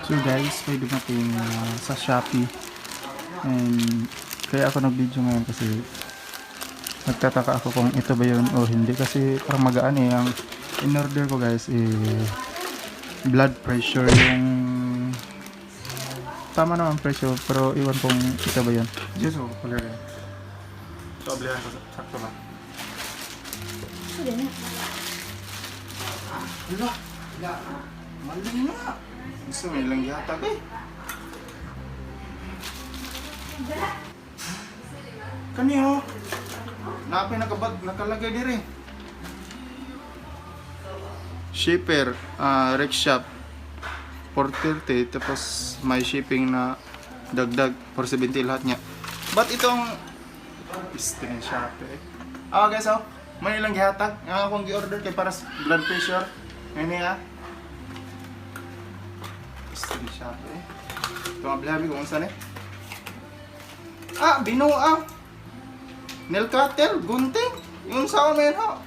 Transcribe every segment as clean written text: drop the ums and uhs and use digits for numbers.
So guys, may dumating sa Shopee. And kaya ako nag-video ngayon kasi nagtataka ako kung ito ba yun o hindi. Kasi parang magaan eh. Ang in-order ko guys eh, blood pressure yung tama naman presyo pero iwan kung ito ba yun. Diyos ko, pala rin. So, oblihan ko. Sakto ba? Sudah na. Wala. Wala. Mali na. Gusto mo ilang gihatag eh. Kani oh. Napay nakabag nakalagay diri. Shipper, Rex Shop 430, tapos may shipping na dagdag 470 lahat niya. Ba't itong Pistin Shopee eh. Ah guys oh, may ilang gihatag. Ang akong gi-order kay para sa blood pressure. Ngayon ah. Pistin Shopee eh. Ito ang bilhabi kung saan eh. Ah, binuang. Nail cutter, gunting. Yung sa amin ho.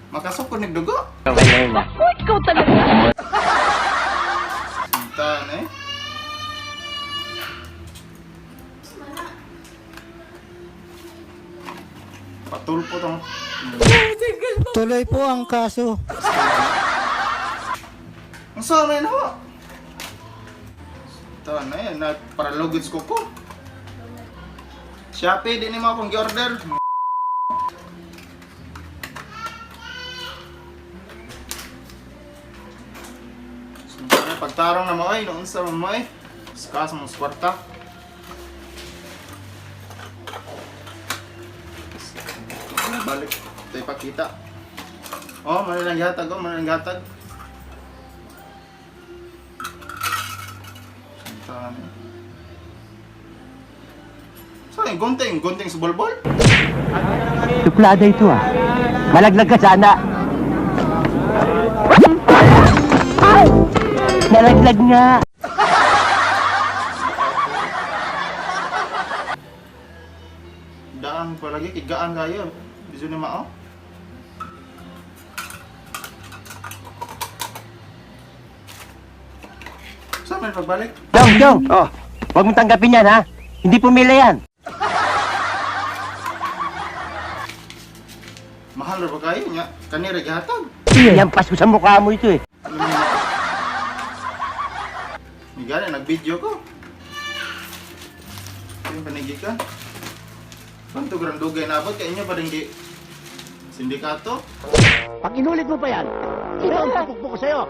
Makasok ko nagdugo. Ako, ikaw talaga. Sinta na eh. Patulpo tong. Tuloy po ang kaso. Ang sa amin ho. Sinta na eh. Na, para lugids ko ko. Shopee, di ni mo akong gi-order. Sinta na, pagtarong na mo ay, noon sa mo ay. Skas mo kwarta. Balik, tayo pakita. Oh, manilang gatag, oh, manilang gatag. Sinta na. Saan yung gunting? Gunting sa bulbol? Suplada ito ah. Malaglag ka sana. Ay! Nalaglag nga. Daan pa lagi, kigaan kayo. Biso ni mao. Saan man pagbalik? Dong, dong. Oh, huwag mong tanggapin yan ha. Hindi pumila yan. Mahal ra ba kayo nya? Kanira gihatag. Ilampas ko sa mukha mo ito eh. Ni gani nag-video ko. Yung panigikan. Banto gran dugay na abot kay inyo pa rin di sindikato. Pag inulit mo pa yan, ito ang pupukpok ko sa'yo.